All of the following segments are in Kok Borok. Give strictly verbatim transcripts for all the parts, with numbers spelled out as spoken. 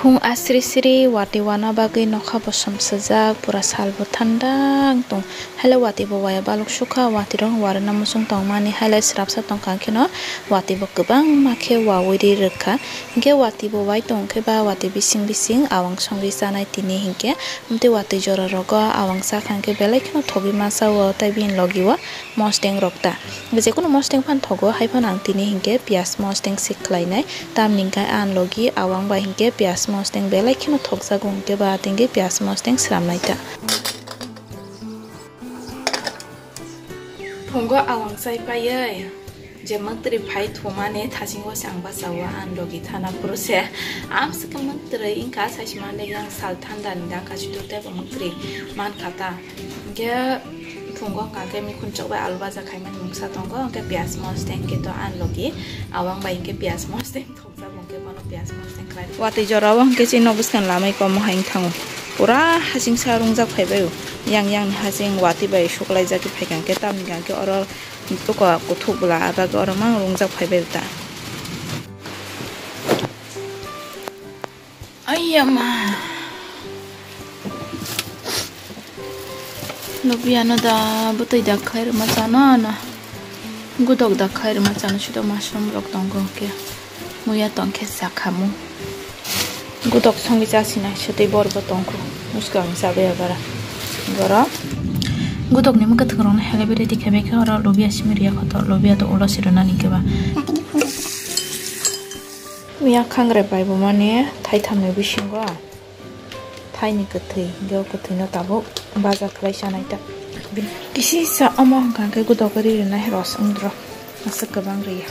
Phung asri sri watwi wana bagwi nokha bo somsajak, pura sal bo thanda wng tong. Haile watwi bo waya balok sukha, watwi rok warwna muchung tongmani, haile srapsa tongkha kheno watwi bo kwbangma khe wawi ri rwkha. Hinkhe watwi bo wai tong khe ba watwi bising bising awang songwi chanai tini hinkhe, amtwi watwi jora rogo awang chakha hinkhe belai kheno thogwi ma chao, tei bini logi o mosdeng rok ta. Jekunu mosdeng phano thogo, hai phano ang tini hinkhe piyaj mosdeng se khlainai. Tamni hinkhe ani logi awang bai hinkhe piyaj mosdeng belai kheno thokjago hinkhe ba tini piyaj mosdeng sramnai ta. Phungo awang chai paiwi je mwktwrwi phai thumani thasingo se ang bachao ani logi thana phuru se amswkhe mwktwrwi wngkha, saisima le yang sal thanda ni da kaisa tei bo mwktwrwi mankha ta. Hinkhe phungo hwnkha khe mikhun chok bai alu baja khaimani mungsa tongo, hinkhe piyaj mosdeng khe to ani logi awang bai hinkhe piyaj mosdeng thokjak, hinkhe bono piyaj mosdeng khlai. Watwi jora o hinkhe chini nok bwskang lamai komo hai wng thango. Pura hasing sa rungjak phai bai o. Yang yang ni hasing watwi bai suklaijak khe phai kha hinkhe tamni hinkhe oro buka kuthuk bwla abagwi oro mang rungjak phai bai o ta. Aiyama. Lubiano da bwtwi da khlai rwma chana na. Gudok da khlai rwma chana, sito mushroom rok tongo khe. Muya tong khe sakhamu. Gudok songwi chasina sitwi bor bo tongkhu. Muskang sabai abara. Goro. Gudok ni mwkhwtwng rok no hele bere tikhe bai khe oro lubia simi riya khoto. Lubia to ulo siruna ni khe ba. Miya khangre bai bo mani thaithamni bisingo thaini kwthwi, hinkhe o kwthwino tabuk baja khlai chanai ta. Kisisa omo hwnkha khe gudok ri rwnai rw songdro aswk kwbang riya.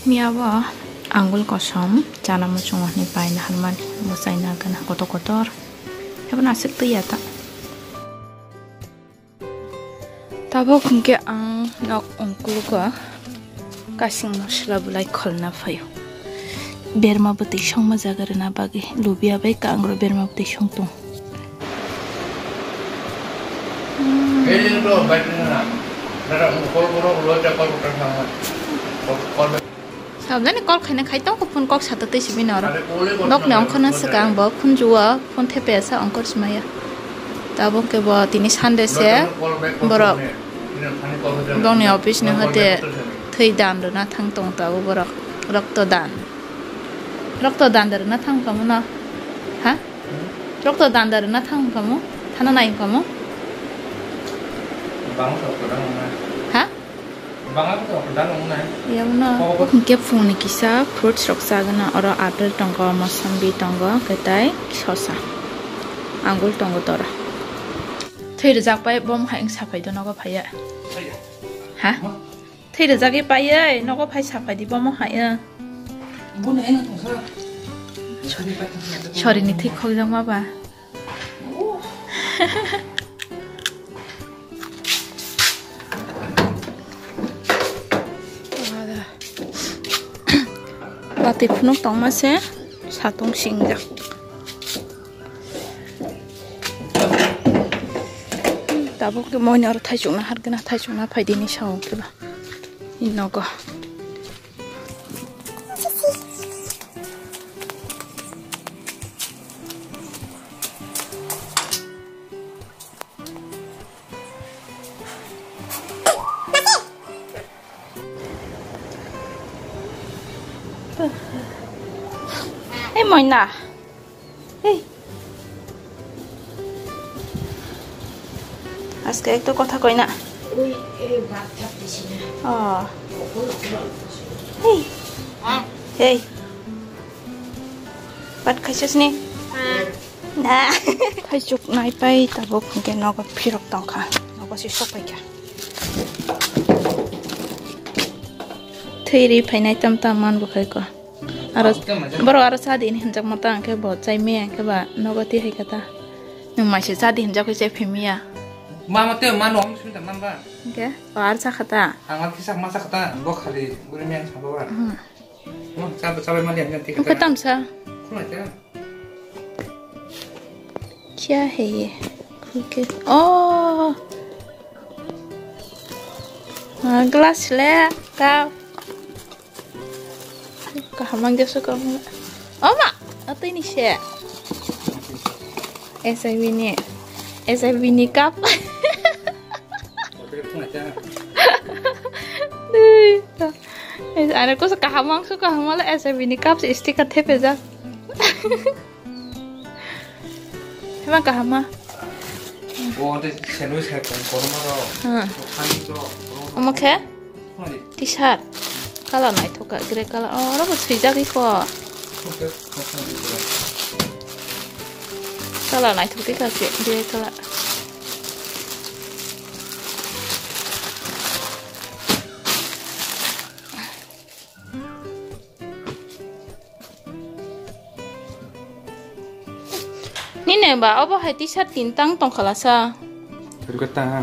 Miya bo angul kosom chana muchungo hinwi paina harmani, bo chaina gana kotor kotor. Hebo naswk twi ya ta. Tabuk hinkhe ang nok ongkulugo kasing mosla bulai kholna phaio. Berma bwtwi songma jaga rwna bagwi lubia bai kangrok berma bwtwi song tong. Sabjani call khaina khai tong, phone kok sa twi sibini oro. Nokni ongkhorna swkang bo phunjuo, phone thepe sa ongkhor simaya. Tabuk khe bo tini Sunday se borok bongni office ni hote thwi dan rwna thang tong tabuk borok. Rokto dan. Rokto dan da rwna thang kamo no? Ha? Rokto dan da rwna thang kamo? Thana nai kamo? Ha? Yamno. Hinkhe phungni kisa fruits rok chagwna, oro apple tongo, mosambi tongo, khe tai sosa, angul tongo tora. Thwi rwjak pai bom hai wng saphai do nogo phaiya. Ha? Thwi rwjagwi paiwi nogo phai saphai di bom hai wng. Sorini thwi khokjakma ba. Watwi phunuk tongma se satung singjak. Tabuk khe moino oro thaichukna harkhe na thaichukna phaidi ni sao khe ba. Nogo. Ei moina. Ei. Aske ekto kotha koina. Ui, ei, bak thap di sina. Oh. Ei. Ei. Bat khaisas ni? Na. Thaichuk nai pai tabuk hwnkhe nogo phirok tongkha. Nogo si sokpaikha. Thwi ri phainai tam tam man bo khai ko. Aro borok aro cha di hinwi hinjak mata hwnkhe bo chai maya hwnkhe ba nogo twi hai kha ta. Nwng mai se cha di hinjak khe chai phai maya. Mama te mano ang sumita manba. Hwnkhe o ar cha kha ta. Ang ar kisa ma cha kha ta, bo khali buri maya sabo ba. Hmm. Mo cha cha bai mali ang twi kha ta. Hwnkhe tamsa. Khulai ta. Kya hai ye? Khulke. Oh. Ah, glass le cup. Kaham ang gesu kamu. Oh ma, atui ni se. S I B ni. S I B ni cup. Dui. Are ko kaham ang su kaham le S I B ni cup se sticker thepe ja. Hema kahama. Bo de sandwich hai kong korma ro. Hmm. Khani to. Omo khe? Khani. T-shirt. Color naithok ka, grey color. Oh, oro bo swijak iko. Color naithok di ka se, grey color. Nini ba obo hai T-shirt tin tang tong khala sa. Thwirkhe tang ha.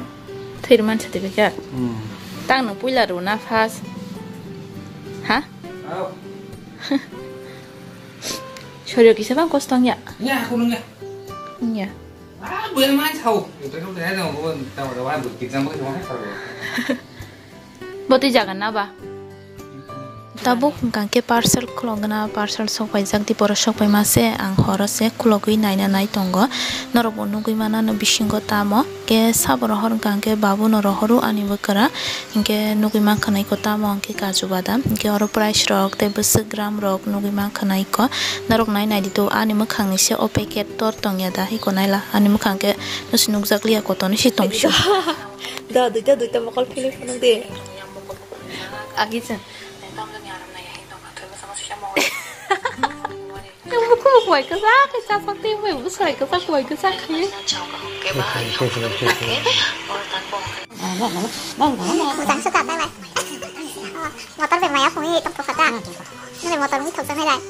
Thwirman certificate. Hmm. Tang no puila runa first. Ha? Au. Sorry, kisa bang kostong ya. Ya, aku nunggu. Ya. Ah, bukan main tahu. Itu kan saya tahu, bukan tahu ada wajib kita mau cuma tahu. Bo twi jagan na ba? Tabuk hwnkha khe parcel khulokna, parcel sok paijak di, borok sok paima se ang horo se khulogwi naina nai tongo. Norok bo nugwi manano bisingo tamo khe sabo rohor hwnkha khe babu no rohoro ani bwkra, hinkhe nugwi mankha naiko tamo hwnkhe kaju badam, hinkhe oro price rok tei bwswk gram rok nugwi mankha naiko. Norok nai nai di to ani mwkhang ni se o packet tor tongya da hiko naila ani mwkhang khe nusi nukjak liya kotor ni se tongsi. Da, duita, duita mokol philip phunuk di. Agi chwng. Buku buku bai kwchak khe chasok twi bai bwsai kwchak bai kwchak khe. Motor bai maya phunwi tong thok kha ta. Nini motor ni thok jang nai lai.